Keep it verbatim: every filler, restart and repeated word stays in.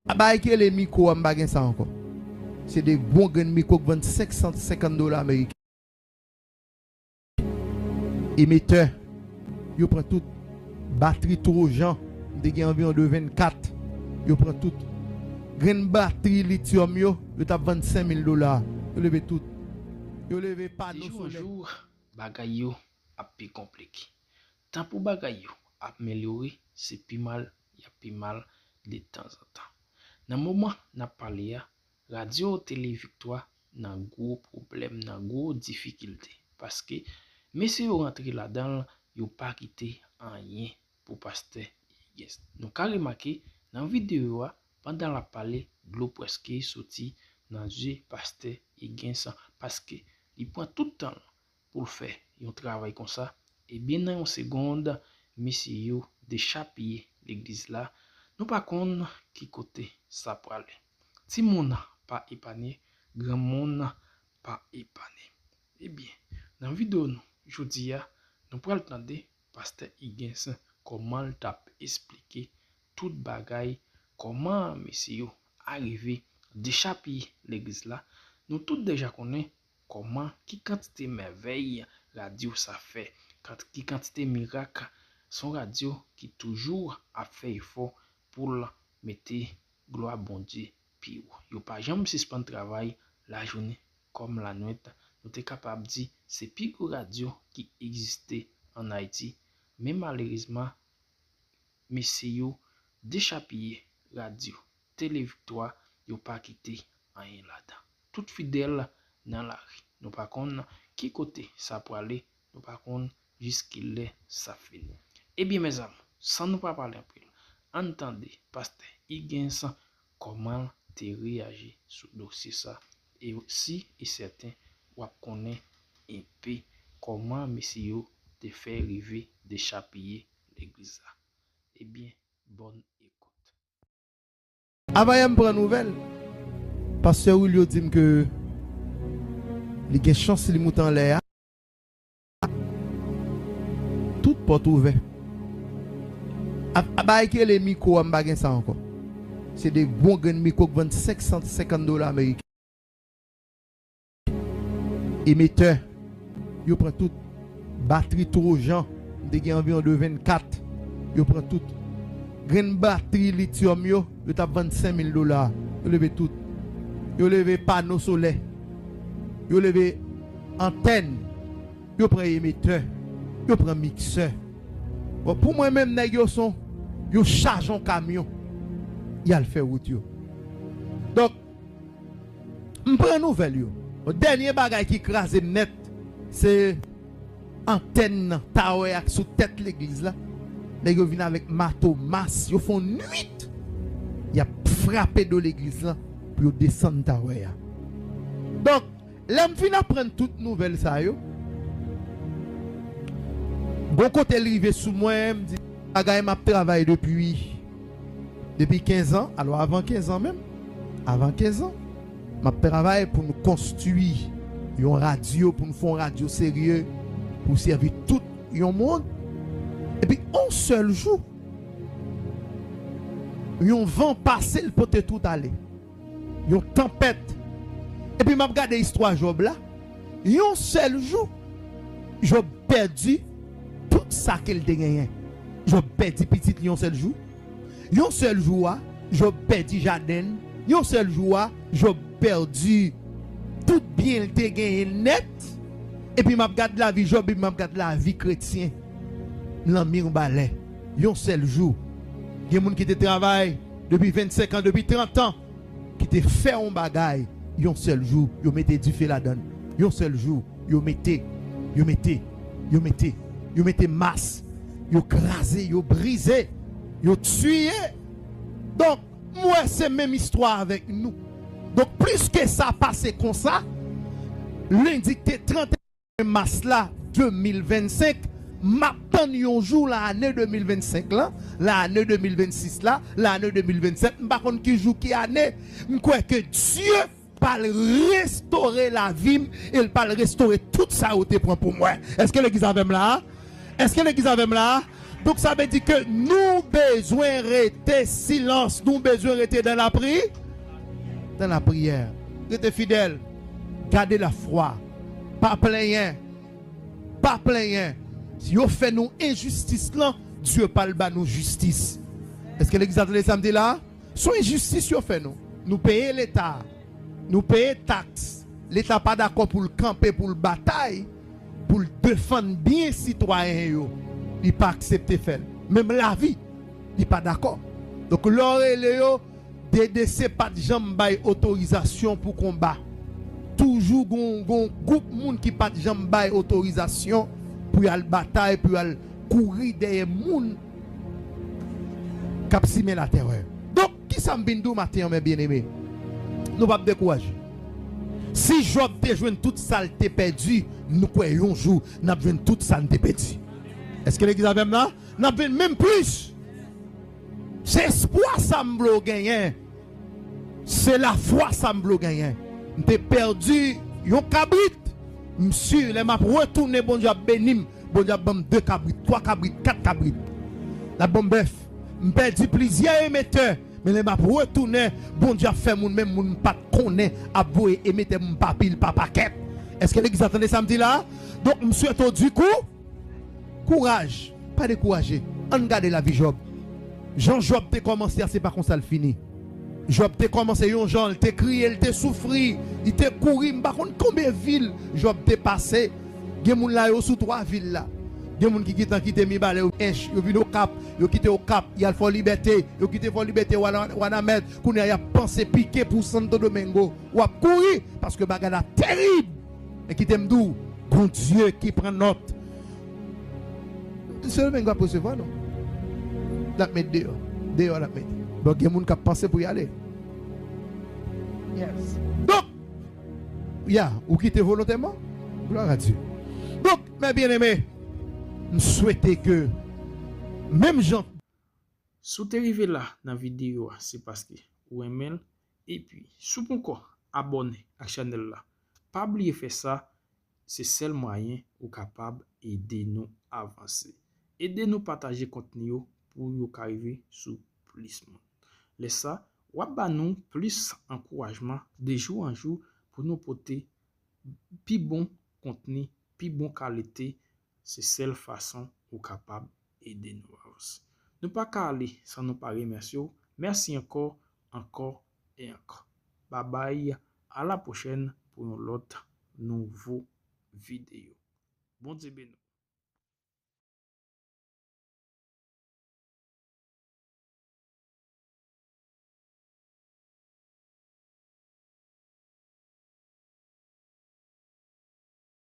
Bagay ki rele mikwo a, m pa gen sa ankò. Se de bon grenn mikwo k vann senk san senkant dola ameriken. Emetè, yo pran tout. Batri Trojan, m te gen anviwon de vennkat. Yo pran tout. Grenn batri lityòm yo, yo t ap vann senk mil dola. Yo leve tout. Yo leve pano solè. De jou an jou, bagay yo ap pi konplike. Tan pou bagay yo amelyore, se pi mal y ap pi mal de tanzantan. Nan moman n ap pale a, radyo Tele Viktwa nan gwo pwoblèm, nan gwo difikilte, paske mesye yo rantre ladan l, yo pa kite anyen pou pastè Higgins. Nou ka remake nan videyo a, pandan l ap pale, dlo prèske soti nan zye pastè Higgins, paske li pran tout tan l pou l fè yon travay konsa, ebyen nan yon segond, mesye yo dechapiye legliz la. Nou pa konn ki kote sa prale. Timoun pa epanye, granmoun pa epanye. Ebyen, nan videyo nou jodi a, nou pral tande pastè Higgins kòman l t ap esplike tout bagay, kòman mesye yo arive dechapiye legliz la. Nou tout deja konnen kòman, ki kantite mèvèy radyo sa fè, kant-, ki kantite mirak. Se yon radyo ki toujou ap fè efò pou l mete glwa Bondye pi wo. Yo pa janm sispann travay lajounen kòm lanwèt. Nou te kapab di se pi gwo radyo ki egziste ann Ayiti. Men malerezman, mesye yo dechapiye radyo Tele Viktwa, yo pa kite anyen ladan. Tout fidèl nan lari. Nou pa konn ki kote sa prale, nou pa konn jis kilè sa fini. Ebyen, mezanmi, san nou pa pale anpil, ann tande pastè Higgins kòman l te reyaji sou dosye sa. E si e sèten, w ap konnen enpe kòman mesye yo te fè rive dechapiye legliz la. Ebyen, bòn ekout. Avan yè m pran nouvèl, pastè Wilio di m ke li gen chans li moute anlè a. Tout pòt ouvè. A, a, bagay ki rele mikwo a, m pa gen sa ankò. Se de bon grenn mikwo k vann senk san senkant dola ameriken. Emetè, yo pran tout. Batri Trojan, m te gen anviwon de vennkat. Yo pran tout. Grenn batri lityòm yo, yo t ap vann senk mil dola. Yo leve tout. Yo leve pano solè. Yo leve antèn. Yo pran emetè. Yo pran miksè. Bon, pou mwen menm, nèg yo son, yo chaje yon kamyon. Y al fè wout yo. Donk, m pran nouvèl yo. Bon, dènye bagay ki kraze m nèt, se antèn nan, tawè a k sou tèt legliz la. Nèg yo vin avèk mato, mas, yo fè yon nwit. Y ap frape do legliz lan pou yo desann tawè a. Donk, lè m fin aprann tout nouvèl sa yo, gon kote l rive sou mwen, m di, bagay m ap travay depi, depi kenz an, alò avan kenz an menm, avan kenz an, m ap travay pou n konstwi yon radyo, pou n fè yon radyo serye, pou sèvi tout yon moun. Epi, yon sèl jou, yon van pase, l pote tout ale. Yon tanpèt. Epi m ap gade istwa Jòb la. Yon sèl jou, Jòb pèdi tout sa ke l te genyen. Jòb pèdi pitit li yon sèl jou. Yon sèl jou a, Jòb pèdi jaden l. Yon sèl jou a, Jòb pèdi tout byen l te genyen nèt. Epi m ap gad lavi Jòb, epi m ap gad lavi kretyen nan Mirbalè. Yon sèl jou. Gen moun ki te travay depi vennsenk an, depi trant an, ki te fè yon bagay, yon sèl jou, yo mete dife ladan l. Yon sèl jou, yo mete, yo mete, yo mete, yo mete mas, yo kraze, yo brize, yo tiye. Donk, m wè se menm istwa avèk nou. Donk, plis ke sa pase konsa, lendi ki te trant mas la de mil vennsenk, m ap tann yon jou lane de mil vennsenk lan, lane de mil vennsis la, lane de mil vennsèt, m pa konn ki jou, ki ane, m kwè ke Dye pral restore lavi m e l pral restore tout sa yo te pran pou mwen. Èske legliz avè m la a? Èske legliz avè m la a? Donk sa vle di ke nou bezwen rete silans, nou bezwen rete dan lapri, dan lapriyè. Rete fidèl, gade lafwa, pa plenyen, pa plenyen. Si yo fè nou enjistis lan, Dye pral ba nou jistis. Èske legliz la tande sa m di la? Se yon enjistis yo fè nou. Nou peye Leta. Nou peye taks. Leta pa dakò pou l kanpe, pou l batay, pou l defann byen sitwayen yo. Li pa aksepte fè l. Menm lavi, li pa dakò. Donk, lè w rele yo, D D C pa t janm bay otorizasyon pou konba. Toujou gon, gon gwoup moun ki pa t janm bay otorizasyon pou y al batay, pou y al kouri dèyè moun k ap simen latèrè. Donk, kisa m vin di w maten an, mè byeneme? Nou p ap dekouraje. Si Jòb te jwenn tout sa l te pèdi, nou kwè yon jou n ap jwenn tout sa n te pèdi. Èske legliz avè m la? N ap jwenn menm plis. Se espwa sa m vle w genyen. Se lafwa sa m vle w genyen. M te pèdi yon kabrit. M si lè m ap retounen, Bondye ap beni m. Bondye ap ban m de kabrit, twa kabrit, kat kabrit. L ap ban m bèf. M pèdi plizyè emetè. Men lè m ap retounen, Bondye ap fè moun, menm moun m pa t konnen, ap voye emetè pou m pa pil, pa pakèt. Èske legliz la tande sa m di la? Donk, m swete w di kou, kouraj, pa dekouraje. Ann gade lavi Jòb. Jan Jòb te kòmanse a, se pa konsa l fini. Jòb te kòmanse yon jan, l te kriye, l te soufri, li te kouri, m pa konn konbyen vil Jòb te pase. Gen moun la, yo sou twa vil la. Gen moun ki gentan kite Mibalè, yo ench, yo vin Okap, yo kite Okap, y al Fò Libète, yo kite Fò Libète, Wana-, Wanament, kounye a y ap panse pike pou Santo Domingo. W ap kouri, paske bagay la terib. Men kite m di w, Bondye ki pran nòt. Sendomengo ap resevwa nou. L ap met deyò. Deyò l ap met. Bon, gen moun k ap panse pou y ale. Yes. Donk, ya, ou kite volontèman. Glwa a Dye. Donk, mè byeneme, m swete ke menm jan Si w te rive la nan videyo a, se paske ou renmen l. Epi, si w poko abòne ak chanèl la, pa bliye fè sa, se sèl mwayen ou kapab ede nou avanse. Ede nou pataje kontni yo pou yo ka rive sou plis moun. Lè sa, w ap ba nou plis ankourajman de jou an jou pou nou pote pi bon kontni, pi bon kalite, se sèl fason ou kapab ede nou avanse. Nou pa ka ale san nou pa remèsye w. Mèsi ankò, ankò e ankò. Babay, a la pwochèn pou yon lòt nouvo videyo. Bondye beni w.